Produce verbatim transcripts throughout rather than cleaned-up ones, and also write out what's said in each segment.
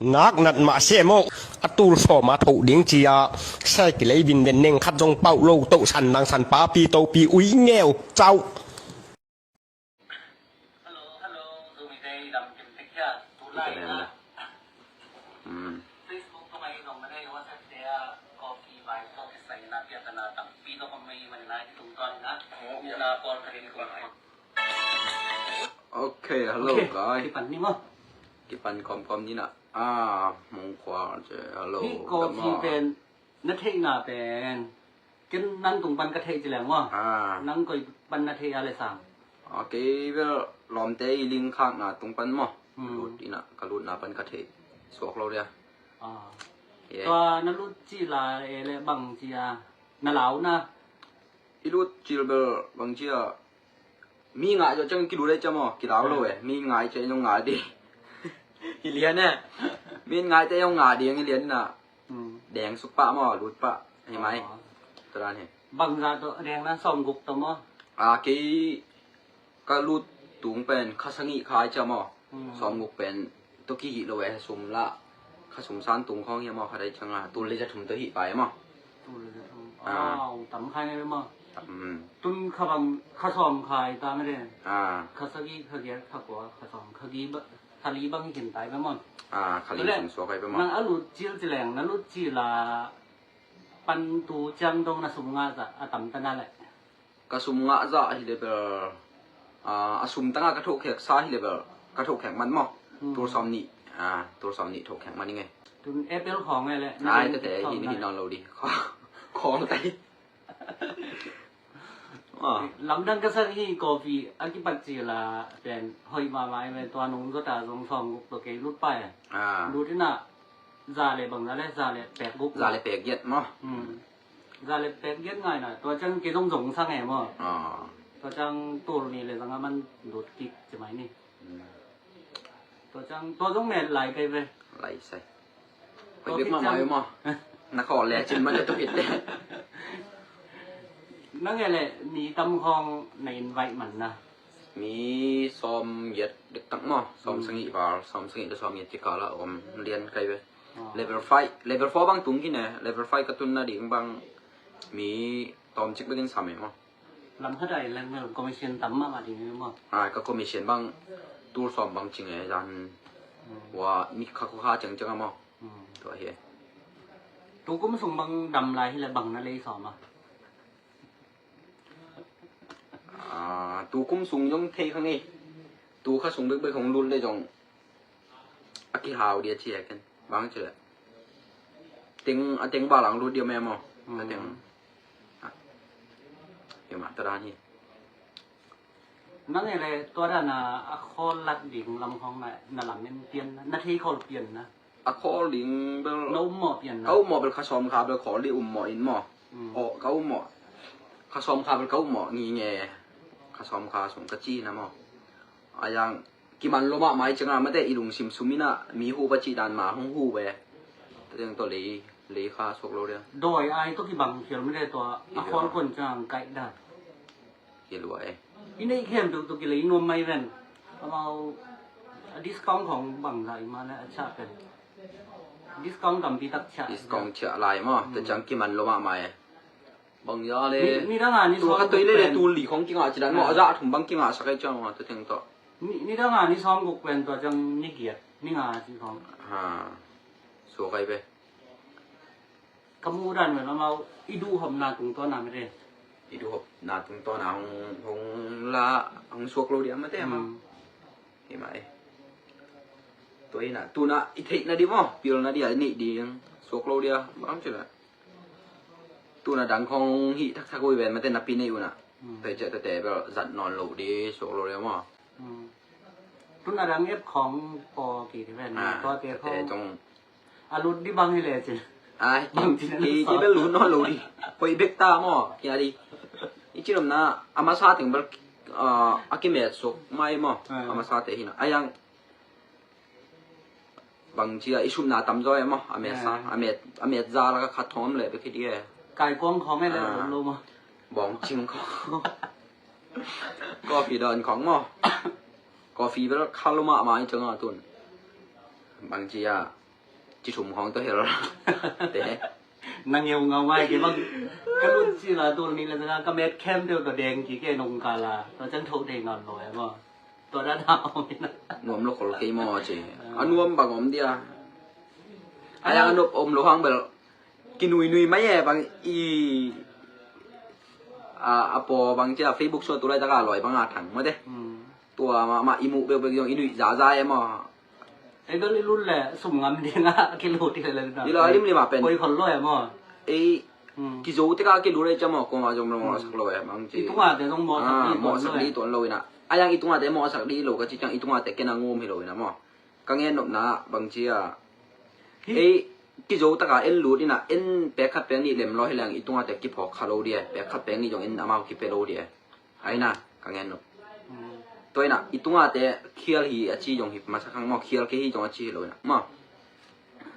Nak nat mah se maw, a tul sawm a thoh ding ci-a, se kilei bin den neng khat zong pauh lo, toh san dang san papi topi ui ngeu cauh. Okay, hello, okay, guys. Kipan ni maw? Kipan kawmkawm ni na. Ah, Mong Khua, hello. Hih coffee pen, na theihna pen, ken nang tung pan ka theih ci leng maw? Ah. Nang koi pan na theih a le sang? Ah, kei bel lawmte i ling khakna tung pan maw? Hmm. Lut ina, ka lutna pan ka theih suak lo dia. Ah. Yeah. Tua na lut ci la e le bang ci a, na lau na. I lut cil bel bang ci a, mi ngai zaw ciang kilut ai ciam aw, kilau lo e. Mi ngai ciang zong ngai di. Hi lian e. Mi ngai ciang zong ngai di, hi lian na. Hmm. Deng suk pah maw, lut pah. Hi mai. Oh. Tua dan hi. Bang za tawh deng na, sawm guk tawh maw? A, kei ka lut tung pen kha sagih kha ai ciam aw. Hmm. Sawm guk pen tawh kihih lo e, sum lah. Kha sum san tung khawng hiam aw, kha dai ciang a. Tul le za thum tawh hih pai maw? Tul le za thum. Ah. Aw, tam khai ngai maw? Tam. Tun kha bang, kha sawm khai ta ngai de. Ah. Kha sagih, kha giat, kha kua, kha sawm, kha gi ba, kha li bang hi khin tai ba maw? Ah, kha li khin suak ai ba maw? Nang a lut cil ci leng, na lut cil a pan tu ciang dong na sum ngah zah a tam ta na le. Ka sum ngah zah hi le bel, ah, a sum tanga ka thohkhek sa hi le bel, ka thohkhek man maw? Hmm. Tul sawm nih, ah, tul sawm nih thohkhek man i nge. Tun Apple khawng e le, na ai, tate hi, hi nawn lo di. Khawng tai. Ah. Lamdang ka sak hi, coffee a kipat cil a pen hoih mahmah i ve, tua nung zota zong sawm guk tawh kei lut pai. Ah. Lut ina, za le bang za le, za le pek guk. Za le pek giat maw? Hmm. Za le pek giat ngai na, tua ciang kei zong zong sang e maw? Ah. Tua ciang tul nih le zang a man lut kik ci mai ni. Hmm. Tua ciang, tua zong met lai kai ve. Lai sai. Tua hoih bek mah mai maw? Na khawl le cin man le tua khit le. Nang e le mi tam khawng na invite man na? Mi sawm giat dektak maw? Sawm sagih val, sawm sagih le sawm giat ci kal a om lian kai ve. Level five, level four bang tung khin e, level five ka tun nading bang mi tawmcik bekin sam e maw? Lam khat ai leng bel commission tam mahmah ding e maw? Ai, ka commission bang tul sawm bang cing e, zan ua mi kha kha ciangciang a maw? Tua hi e. Tu kum sung bang dam lai hi le bang na lei sawm a? Ah, tu kum sung zong thei kha ngei. Tu kha sung bekbek hong lut le zong a kihau dia ci e ken. Bang ci le. Teng, a teng balang lut dia me maw. A teng. Ah. Hi mah ta dan hi. Nang e le tua dan a, a khawl lat ding lam khawng na, na lam in pian na, na thei khawl pian na. A khawl ding bel na um mawh pian na. Ka um mawh bel kha sawm kha bel khawl ding um mawh in maw. Mm. Aw, ka um mawh. Kha sawm kha bel ka um mawh ngi nge. Kha sawm kha sung ka ci na maw. A yang kiman lo mahmah i ciang a mate i lungsim sum ina mi hu pa cih dan mah hong hu ve. Tua teng tawh lei, lei kha suak lo dia. Dawi ai tawh kibang khial mate tua a khawl kuan ciang kaih dan. Hi lua e. I neih khempeuh tawh kilei nuam mai ven. Amau a discount khawng bang lai mah le a ciah pen. Discount tampi tak ciah. Discount ciah lai maw. Tua ciang kiman lo mahmah e. Bang ya le. Ni, ni dang a ni sawm guk pen. Tu kha toi le le tul li khawng kingah ci dan maw. A zah thum bang kingah sak e ciang maw tua teng tawh. Ni, ni dang a ni sawm guk pen tua ciang ni giat, ni nga ci khawng. Ha. Suak ai ve. Ka muh dan ven amau i duhhopna tungtawn a mite. I duhhopna tungtawn a hong, hong la, hong suak lo dia mate amau. Hmm. Hi mah e. Tua hi na, tuna i theihna di maw, pilna di a neih ding, suak lo dia, bang ci na. Tuna dang khawng hih thakthak uh hi ven mate napi neih uh na. Hmm. Tua hi ciah tate bel zat nawn lo di, suak lo dia maw. Hmm. Tun a dang app khawng paw kik hi ven, ah, tuate khawng a lut di bang hi le cin. Ai, bang cin a lut, kei bel lut nawn lo di. Hoih bek ta maw, kia di. I cin omna, a masa teng bel, ah, a kimet suk mai maw. Ah. A masa te hi na. A yang bang ci a i supna tam zaw e maw. A met sa, ah, a met, a met za lak a khat thawm le bek hi di e. Kai kuang khawng e le, ah, lo maw. Bawng cing khawng. Coffee dawn khawng maw. Coffee bel kha lo mahmah i ciang a tun. Bang ci a, Ci thum khawng tawh hel te. Na ngeu ngau mai kei bang. Ka lut ci la tul nih le zanga ka met khem deuh tawh deng kik e nong kal a. Tua ciang tho thei nawn lo e maw. Tua dan a om ina. Nuam lo khol kei maw ci. A nuam bang om dia. A yang a nop om lo hang bel. Kinuinui mai e bang i a, a paw bang ci a Facebook suah tu laitak a lawi bang a thang maw te. Tua mahmah i muh bekbek zong i nuih zaza e maw. Ei bel i lut le sum ngam ding a kilut i le le na. Di lo a limlim a pen. Koi khol lo e maw. Ei kizo tek a kilut e cia maw kong a zong lo mawhsak lo e bang ci. I tunga te zong mawhsak di tuan lo e. Mawhsak di tuan lo ina. A yang i tunga te mawhsak di lo ka ci ciang i tunga te ken a ngum hi lo ina maw. Ka ngen nopna bang ci a. Ei kizo taka en lut ina en pek khat pek nih lem lo hi leng i tunga te kiphawk kha lo di e. Pek khat pek nih zong en amau kipia lo di e. Aina ka ngen lo. Tua ina i tunga te khial hi a ci zong hi masa khang maw khial kei hi zong a ci hi lo ina maw.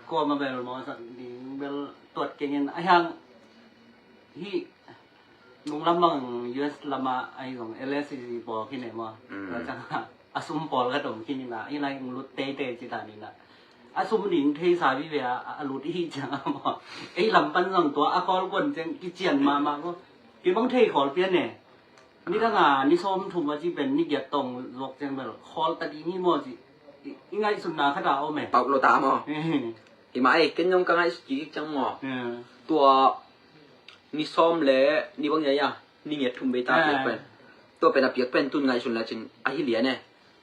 Kua ma bel maw sak ding bel tuat kei ngen a hiang hi nung lam bang U S lama ai zong L S C paw hi ne maw. Tua ciang a sum pawl ka tom khin ina i lai lut teitei ci ta ni na. A sum ding thei sa vive a lut i hi ciang a maw. Ei lam pan zong tua a khawl kuan ciang kician mahmah ko. Kei bang thei khawl pian e. Ni dang a ni sawm thum a ci pen ni giat tawng zuak ciang bel khawl ta ding hi maw ci. I ngaihsutna khat a om e. Pauk lo ta maw. Hi mah ei ken zong ka ngaihsut kik ciang maw. Tua ni sawm le ni bang ya ya ni ngiat thum vei ta piak pen. Tua pen a piak pen tun ngaihsun le cin a hi lian e.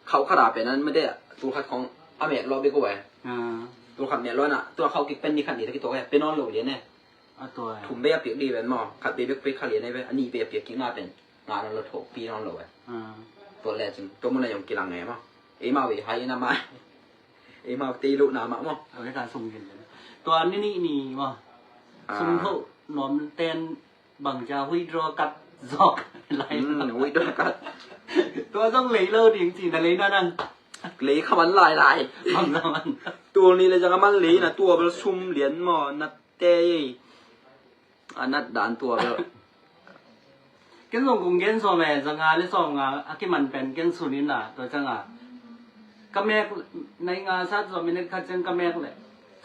Khauh khat a pen an mede tul khat khong a mek lo bek ko e. Tul khat mek lo na tua khauh kik pen ni khat ni ta kituak e pen on lo lian e. Thum vei a piak di pen maw khat vei bek pei kha lian e pen a nih vei a piak kik na pen. Nga non lo thok pi non lo e. Tua le cin tua mun a yong kilang e maw. Ei mau vei hai na ma. Ei mau tei lo na ma maw. Tua ni ni ni maw. Sum tho nuam ten bang ca withdraw kat zok lai. Withdraw kat. Tua zong lei lo ding ci na lei na nang. Lei kha man lai lai. Tul ni le zang a man lei na tua bel sum lian maw na te. A nat dan tua bel. Ken zong kong gen sawm e zanga le sawm nga a kiman pen ken sun in a tua cang a. Ka mek nai nga sat zong minute khat cang ka mek le.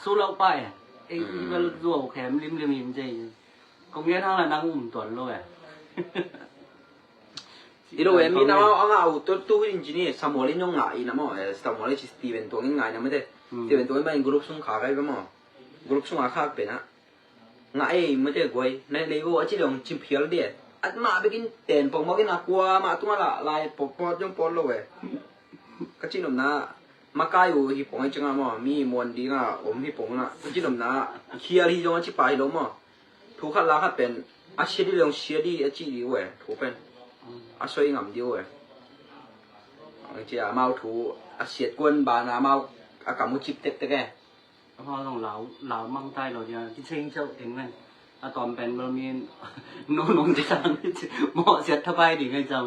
Su lo pa e. Ei bel zuau khem lim lim him cei. Kong gen hang la nang um tuan lo e. I lo e mi na a nga u to tu in jini Samuel in yong nga i na mo e Samuel ci Steven tuang in nga i na mo te. Steven tuang in ma in group sung kha kai ba mo. Group sung a khak pe na. Nga ei mate guai nai lei vo a ci leong cin phial de. At ma bekin ten pong makin a kua ma tunga la lai pot pot jong pot lo e. Ka ci nom na makai u hi pong ai canga mo mi muan ding a om hi pong na ka ci nom na khial hi jong a ci pai lo mo. Thu khat la khat pen a sia di leong sia di a ci di u e thu pen a soi ngam di u e. Ang ci a mau thu a siat kuan ba na mau a kamu cip tek tek e. Hua zong lau lau mang tai lo dia ki cheng chau teng ven. A tom pen bel min no nong di sang mo siat tha pai ding ai chang.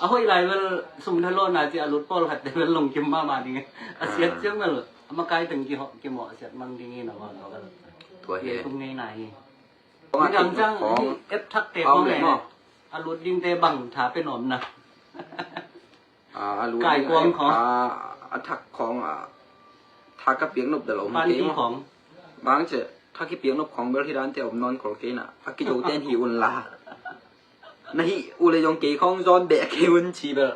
A hoi lai bel sum tha lo na ci a lut pol khat te bel long kim ma ma ding. A siat chang bel a ma kai teng ki ho ki mo siat mang ding in a wa lo. Tua hi. Tung nei na hi. Ni dang chang ep thak te pong le. A lut ding te bang tha pe nom na. A lu kai kuang khong a thak khong a thak ka piak nop da lo om kei mo. Bang che thak ki piak nop khong bel hi dan te om non kol kei na a ki do ten hi un la. Na hi u le jong kei khong zon be kei un chi bel.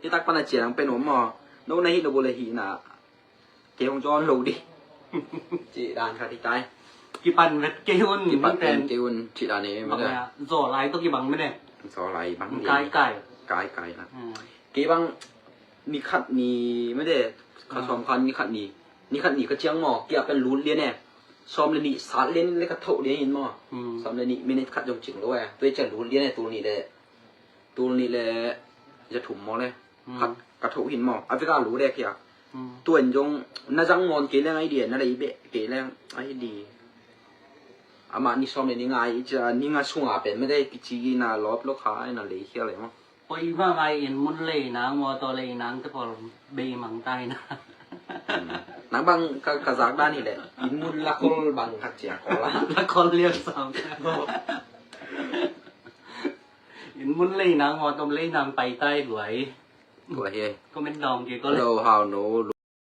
Hi tak pan a chiang pen om mo. No na hi lo bu le hi na. Kei hong cawn lo di. Ci dan khat hi tai. Kipan vet kei un. Kipan vet kei un ci dan e. Zaw lai to kibang mene. Zaw lai bang di. Kai kai. Kai kai na. Kei bang ni khat ni mede. Ka sawm khan ni khat ni. Ni khat ni ka ciang maw kia pen lut lian e. Sawm le ni sat lian le ka thoh lian in maw. Sawm le ni minute khat jong cing lo e. Tua ciang lut lian e tul ni le. Tul ni le. Za thum maw le. Khat ka thoh hin maw a vek a lu dek hi a. Tuan zong na zang mawn kei leng ai dia na lei beh kei leng ai di. Amah ni sawm le ni ngai i cia ni nga sunga pen mede kici na lop lo kha ai na lei hial e maw. Poi ma ngai in mun lei nang maw to lei nang te pol bei mang tai na. Nang bang ka zak dan hi le in mun la khol bang khat cia khol a. La khol lian sam. In mun lei nang maw tom lei nang pai tai luai. Tua hi. Comment dong ki ko le. Hello, how no.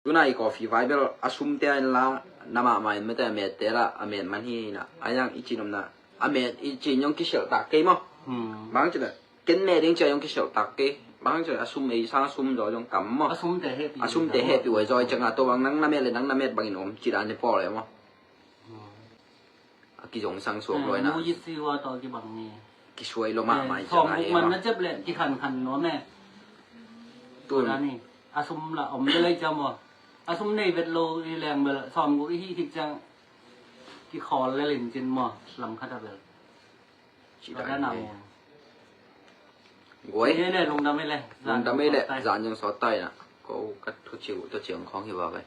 Tuna i coffee vai bel a sumte a inla, na mahmah in mete a mette la a met man hi na. A yang i cin omna a met i cin yong kiselh tak kei maw. Bang cin a ken met ding cia yong kiselh tak kei. Bang cin a sum ei sang sum zaw yong tam maw. A sumte hehpih uai zaw i cianga to bang nang na met le nang na met bangin om cin a ne pawl e maw. A kizongsang suak loi na. Mu yit si hua tawh kibang ni. Kisuai lo mahmah i cianga he maw. Sawm guk man na cep le kikhankhan nuam e. Tun. Tuna ni a sum la om le lai cia maw. A sum nei vet lo i leng bel sawm guk i hih khit ciang kikhawl le lincin maw lam khat a bel. Ci dan hi. Guai. Lungdam ei le. Lungdam ei le. Zan jong sawt tai na. Ko ka thu ciu to ciang khawng hi va kai.